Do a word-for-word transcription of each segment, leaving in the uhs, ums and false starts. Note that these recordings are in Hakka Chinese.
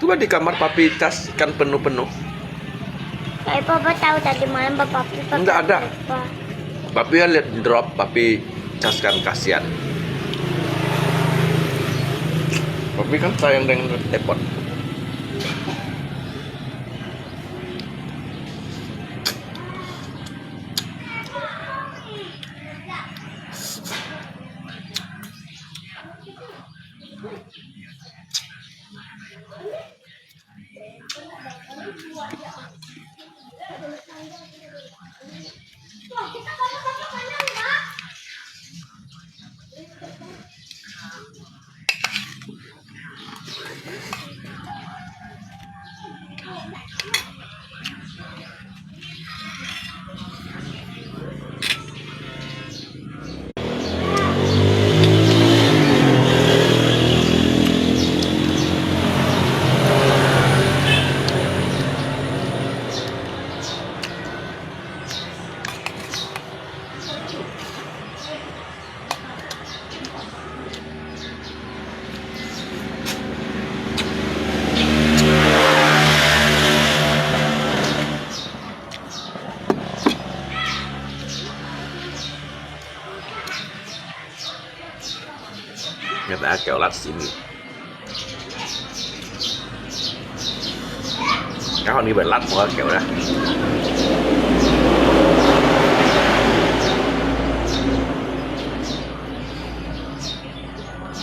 Coba di kamar papi caskan penuh-penuh. Tapi papa tahu tadi malam papa papi pakai Nggak ada. Apa? Papi lihat drop, papi caskan kasihan. Papi kan sayang dengan iPhone. Ngat a kêu lát xin. Cái hòn đi bật lát mua kiểu đó.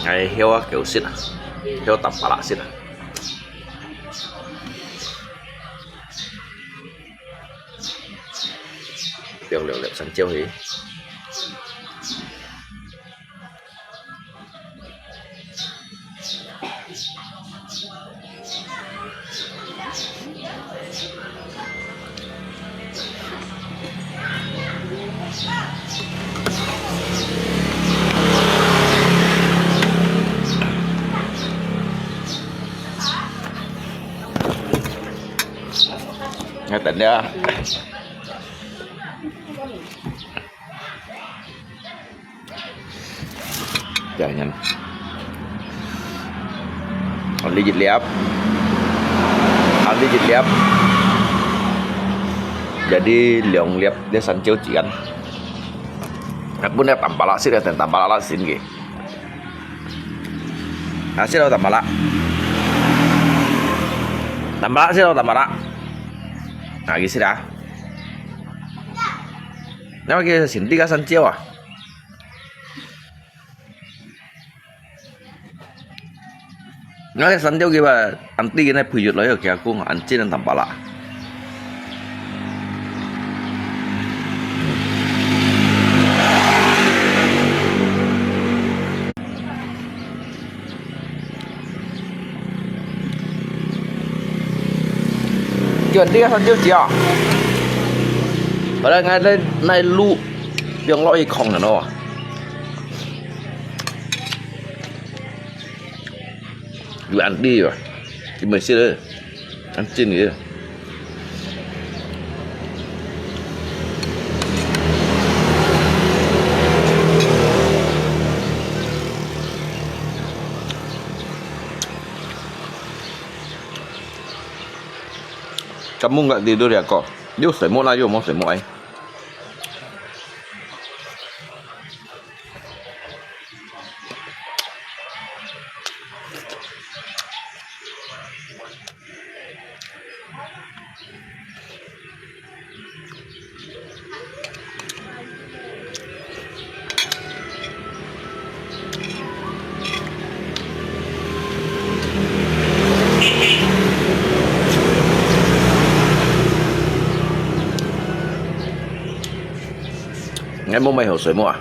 Ngày hiếu kiểu xịt à. Hiếu tập pala xịt à. Liu liu liu sân chiêu hì. Nghe tỉnh đi. Jangan. Ăn li jit liap. Ăn li jit liap. Jadi liong liap dia san chiu jian. Aku ni tambah lak sih, tambah lak sih ni. Hasil aku tambah lak. Tambah lak sih aku tambah lak. Nah, gitu dah. Nama kita sini tiga san chiu ah. Ngai san chiu kiba, anti kina puyut lo yo kia kung anti nan tampala. Kiba anti ka san chiu chia. Pada ngai nai lu yang lo i kong na no. Yu anti ba. Ki mesti le. Anti ni. Kamu nggak tidur ya kok? Yo semua lah, yo mau semua ai. Ngai mau mai hau semua.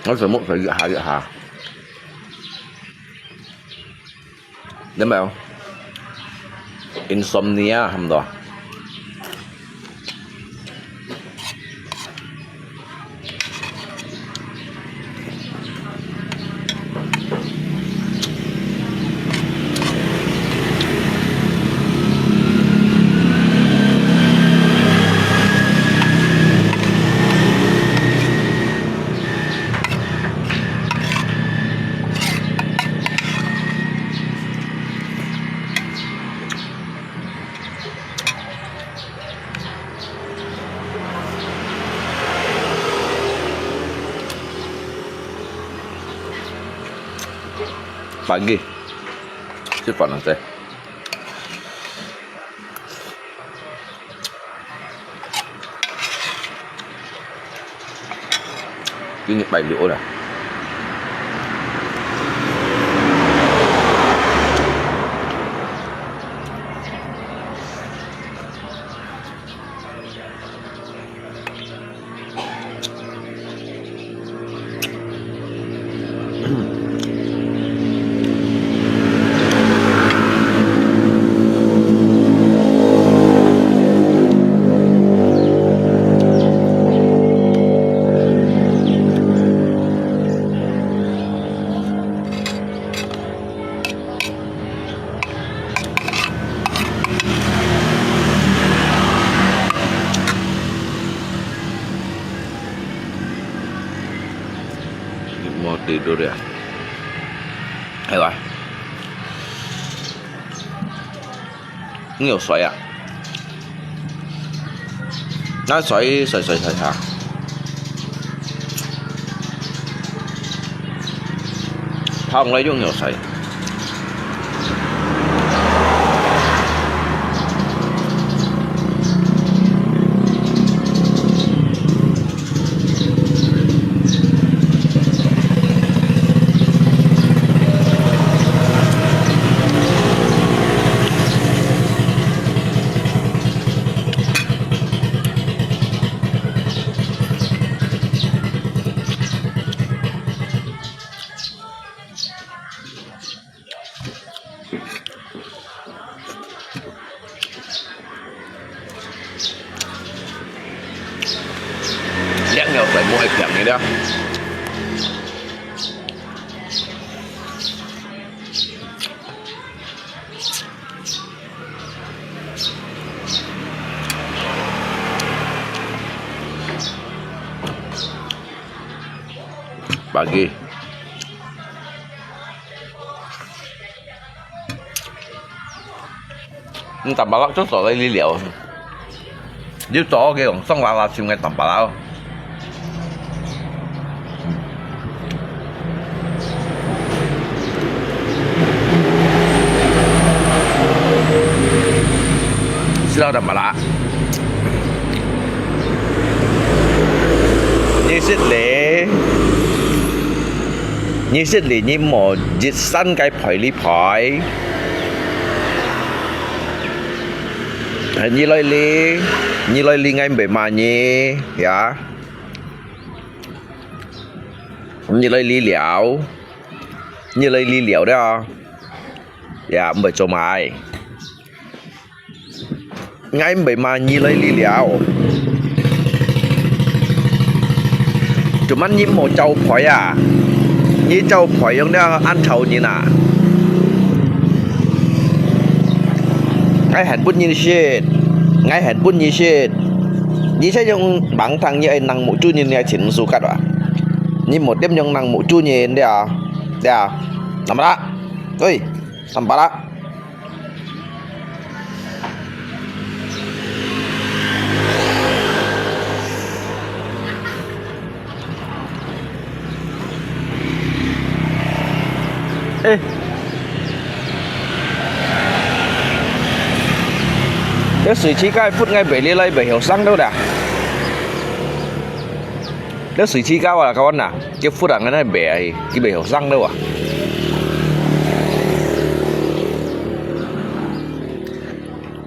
Ngai semua sai ha ha. Nampak? Insomnia ham to. Pagi. Sipon ang te. Ini pagi ora. Mau tidur ya. Ayo ah. 你有水啊？那水，水，水，水哈。泡来用有水。這樣有水，無會平个了。 Pagi. 你打麻辣就做了一了，你做个用送啦啦，像个打麻辣。 Sila dah malak. Nyisit le. Nyisit le nyi mo jitsan kai phoi li phoi. Nyi loi li. Nyi loi li ngai mbe ma nyi. Ya. Nyi loi li liao. Nyi loi li liao liao. Ya, mbe cho mai. Ngai mbe ma nyi loi li liao. Cuman nyi mo chau phoi a. Nyi chau phoi yong liao an chau nyi na. Ngai han put nyi sit. Ngai han put nyi sit. Nyi sa yong bang thang nyi ai nang mo chu nyi ngai chin su kat wa. Nyi mo tem yong nang mo chu nyi liao. Liao. Namara. Oi. Namara. Eh. Cái水池該phút ngay bể li lai bể hiểu sang đâu đã. Cái水池該là kawan à. Cái phút à ngay bể ai. Cái bể hiểu sang đâu à.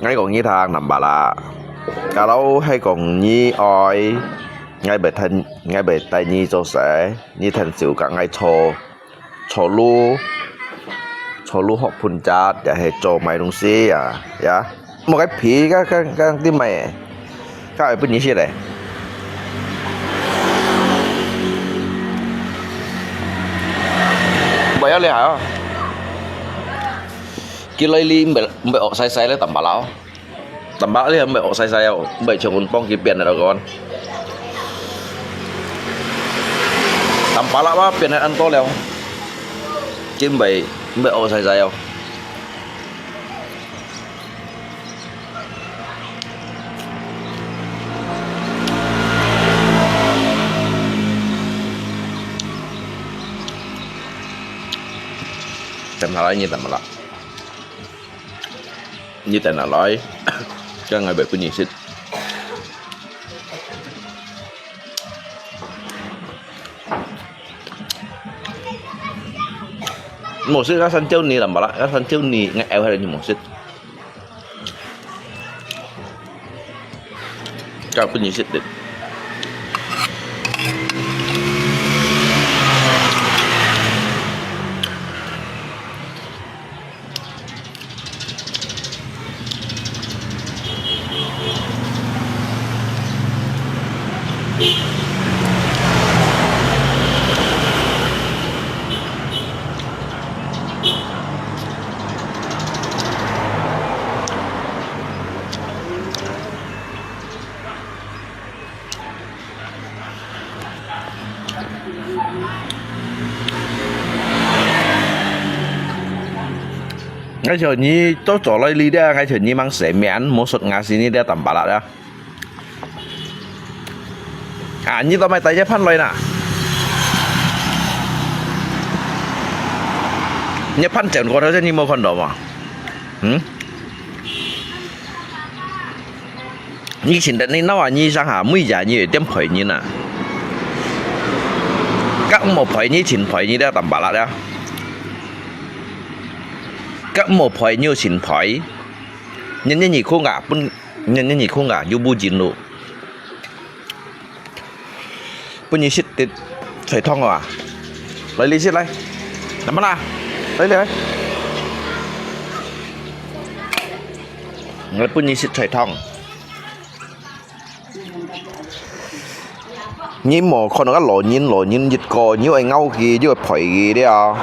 Ngai kong nyi thang Namara. Kalau hai kong nyi oi, ngai bai thang, ngai bai tai nyi cho sai, nyi thang siu ka ngai cho, cho lu, cho lu hok phun chat, ya hai cho mai dong si ya, ya. Một cái phí ka, ka, ka ti mai. Ka ai pun nyi si le. Bai ya le ha. Ki lai li mbe, mbe ok sai sai le Namara. Namara li mbe ok sai sai, mbe chung un pong ki pian lo kon. Namara ba pian an to liao. Ki mbe, mbe ok sai sai. 拿來你等下啦，你等下來，這樣𠊎會分你食。無食，𠊎先招你啦，無啦，𠊎先招你，𠊎愛回來你無食。 Kau pun nyisit deh. 𠊎想你都做來這兜，𠊎想你吂洗面，無刷牙時你這擔把辣啊。 啊，你做麼个帶隻盤來吶？你盤轉過頭先，你無看到無？嗯？你尋得你鬧啊，你想下，每日你會點陪你吶？該無陪你，尋陪你這擔把辣啊？該無陪你又尋陪？你你你看啊，分你你你看啊，又無人咯。 分你食滴菜湯啊！來，你食來，拿嘛啦，來來來，𠊎分你食菜湯。你無看到該老人，老人一個，你又愛咬佢，又愛陪佢了，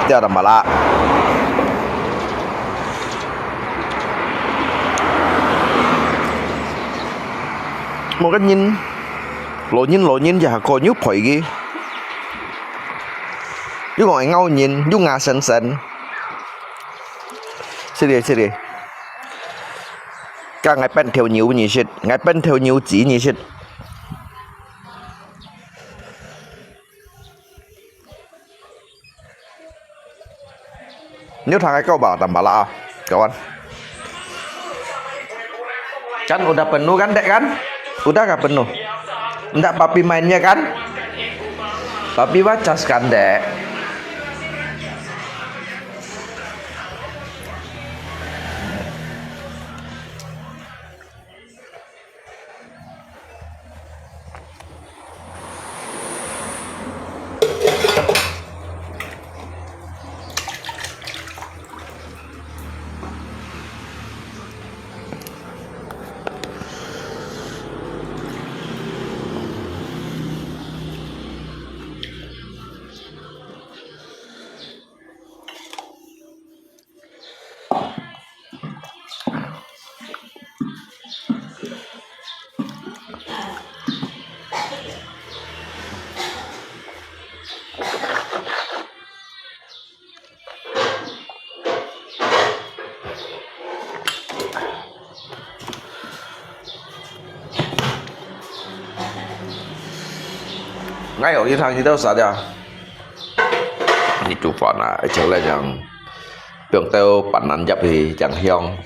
這擔把辣。 無个人，老人老人一下過又陪佢，又講愛咬人，又牙生生。食咧食咧，該𠊎煏豆油你食，𠊎煏豆油煮你食。 Nyo thang ai kau ba tambah lah ah. Kawan. Kan udah penuh kan, Dek, kan? Udah kah penuh? Ndak papi mainnya kan? Papi ba cas kan, Dek? Ngai ong itang hito sa dia. Ni tu fa na, ai chau lai jang. Piang teu pan nan jap hi jang hiong.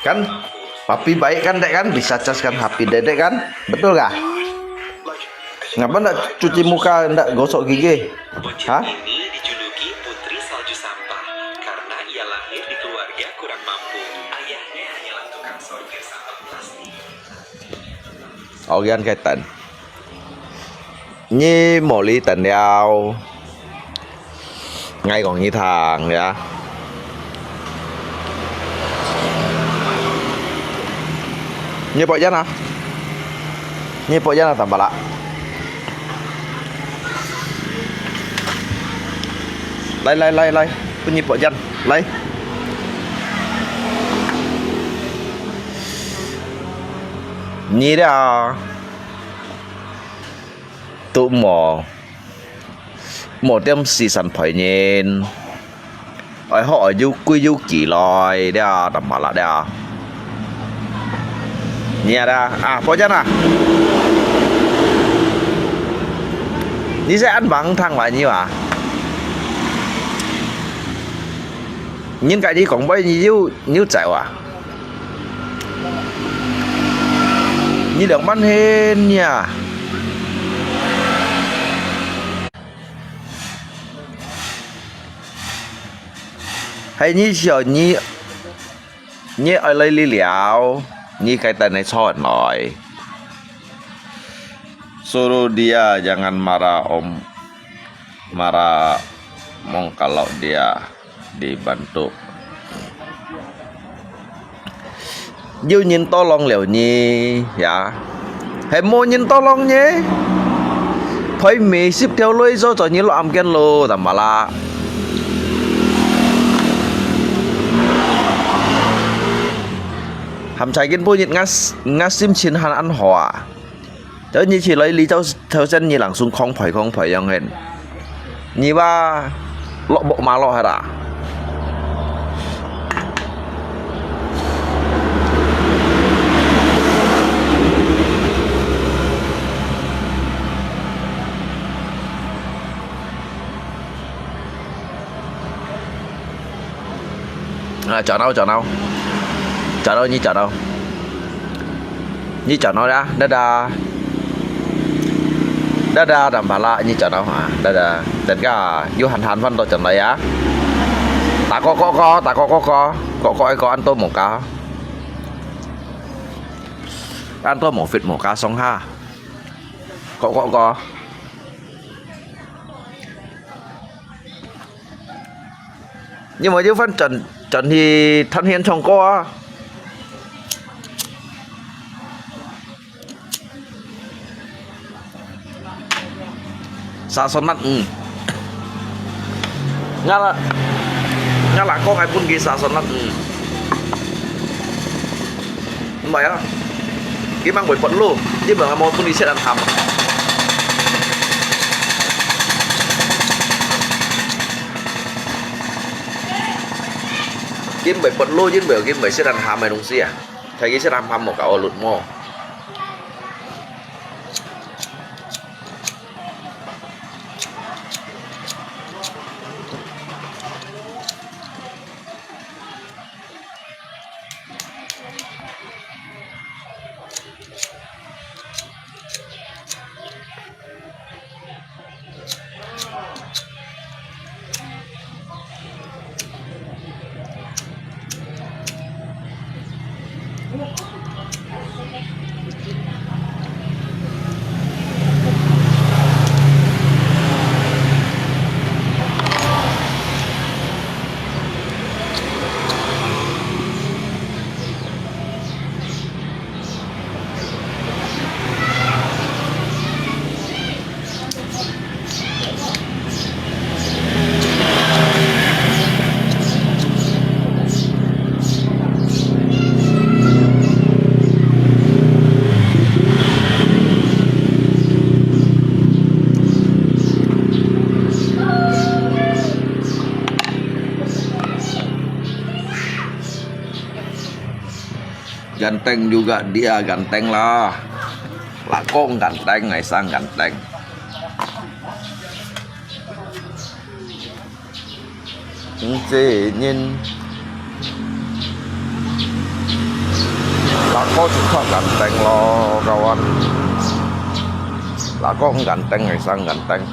Kan, papi baik kan, Dek, kan? Bisa cas kan H P Dedek kan? Betul kah? Ngapa ndak cuci muka, ndak gosok gigi? Hah? Ini dijuluki Putri Salju Sampah karena ia lahir di keluarga kurang mampu. Ayahnya hanyalah tukang sortir sampah plastik. Oke, kan kaitan. Nyi moli tan liao. Ngai kong nyi thang ya. Nyi pok yan ah. Nyi pok yan ah tambah lah. Lai, lai, lai, lai. Pun nyi pok yan. Lai. 你了，都無，無點時辰陪人，愛好愛有規有矩來了，淡薄啦了。你啊了，啊，婆家啊，你係恁忙聽話你啊？人家你講話你又你又走啊？ 你兩萬係你啊？係你笑你，你愛來你了，你該等你坐來。Suruh dia jangan marah om, marah mong kalau dia dibantu. 有人tolong了你呀，係無人tolong你？陪尾十條女做做你落暗間咯，淡薄啦。含財經本日，𠊎，𠊎心情還恁好啊。 就你起來，你就頭先你人送空牌空牌樣形，你話落木馬落下啦。啊，轉到，轉到，轉到，你轉到。 你轉到呀，dadah。Dadah，淡薄啦，你轉到啊，dadah。等下有閒閒飯都轉來呀。打個個個，打個個個，個個一個恁多無加，恁多無fit無加送哈。個個個。 你無有份轉，轉去探險唱歌啊？Sa sonat，嗯。𠊎啦，𠊎啦，講愛分佢sa sonat，嗯。 毋係啊，佢吂會發怒，因為𠊎無分佢食恁鹹。佢毋會發怒，因為佢毋會食恁鹹个東西啊，睇佢食恁鹹無搞我綠毛。 Ganteng juga dia, ganteng lah. Lakong ganteng, Aisang ganteng. Hingce nyin. Lakong suka ganteng lo, kawan. Lakong ganteng, Aisang ganteng.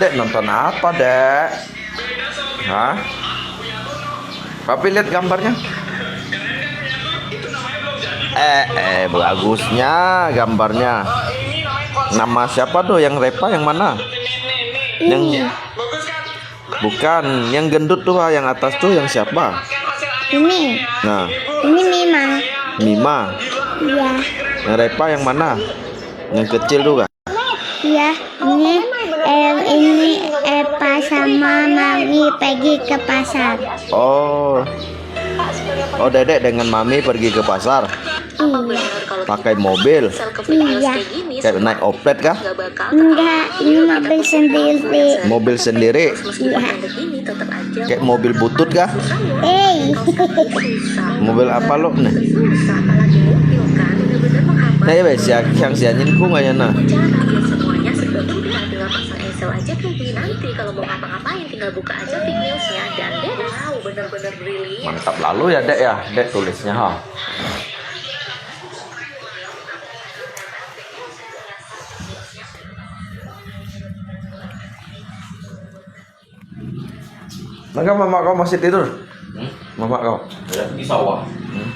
Dek, nonton apa, Dek? Hah? Papi lihat gambarnya? Eh, eh, bagusnya gambarnya. Nama siapa tuh yang Repa yang mana? Yang Ini. Bukan, yang gendut tuh, ah, yang atas tuh yang siapa? Ini. Nah. Ini Mima. Mima. Ya. Yang Repa yang mana? Yang kecil tu kah? Ya, ini, eh, ini, eh, Papa sama Mami pergi ke pasar. Oh. Oh, Dedek dengan Mami pergi ke pasar? Iya. Pakai mobil? Iya. Kayak naik oplet kah? Enggak, ini mobil sendiri. Mobil sendiri? Iya. Kayak mobil butut kah? Eh. Mobil apa lo nih? Nah, ya, wes, ya, yang siangin ku nggak ya, nah. Semuanya serba mudah, tinggal pasang Excel aja, Kiki. Nanti kalau mau ngapa-ngapain, tinggal buka aja Big News-nya dan beres. Wow, bener-bener brilliant. Mantap lalu ya, Dek, ya. Dek tulisnya, ha. Nah, kan mamak kau masih tidur? Hmm? Mamak kau. Ada di sawah. Hmm.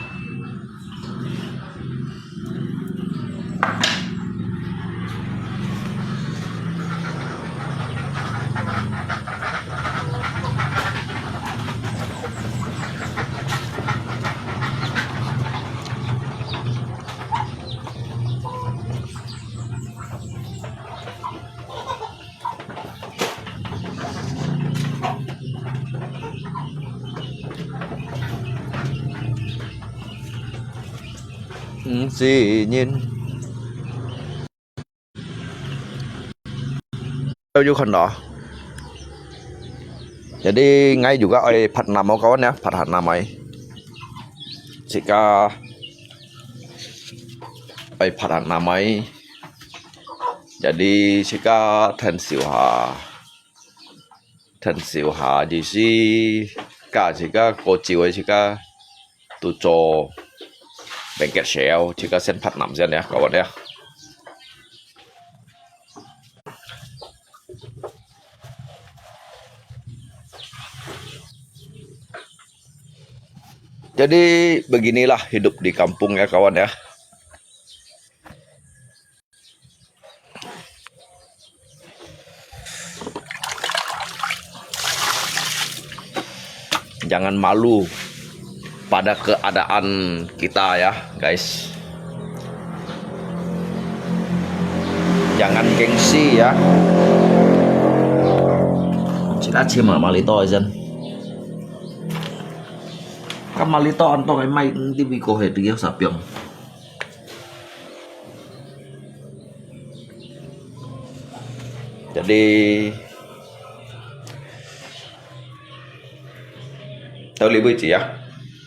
Hmm, si Nyin. Kau juga kan dah. Jadi, ngai juga oi phat nam kawan ya, phat nam ai. Sika oi phat nam ai. Jadi, sika than siu ha. Than siu ha, jadi si ka sika ko jiu ai sika tu cho bengket siu, sika sen phat nam sen ya, kawan ya. Jadi, beginilah hidup di kampung ya, kawan ya. Jangan malu pada keadaan kita ya, guys. Jangan gengsi ya. Sila cima malito izan. Ka malito anto kay may hindi biko he tiyo sapyong. Jadi, tau li bui chia,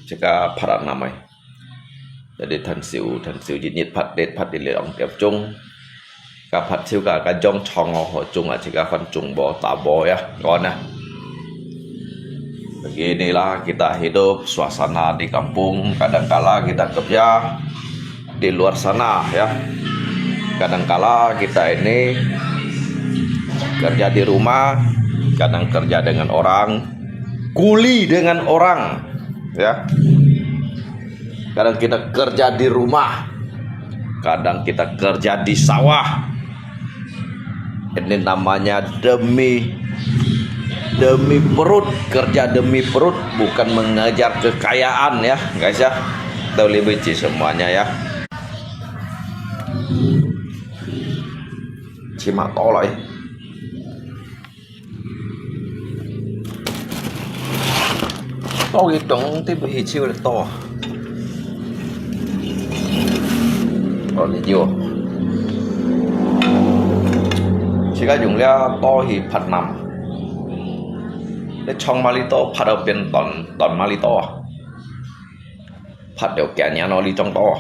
jika phat nam ai. Jadi, than siu, than siu, jit nyit phat, det phat, di liang tiap chung. Ka phat siu ka, ka jong chong ho, ho chung a, jika fan chung bo, ta bo ya, ngon a. Beginilah kita hidup, suasana di kampung. Kadangkala kita kerja di luar sana, ya. Kadangkala kita ini kerja di rumah, kadang kerja dengan orang, kuli dengan orang, ya. Kadang kita kerja di rumah, kadang kita kerja di sawah. Ini namanya demi, demi perut, kerja demi perut, bukan mengejar kekayaan ya, guys ya. Tahu lebih semuanya ya. Cima tolak ya. 多佢懂，啲皮超力多啊！哦，你知哦。自家用了多去拍南，你長馬里多拍到變短，短馬里多啊！拍到幾年咯，你種多啊！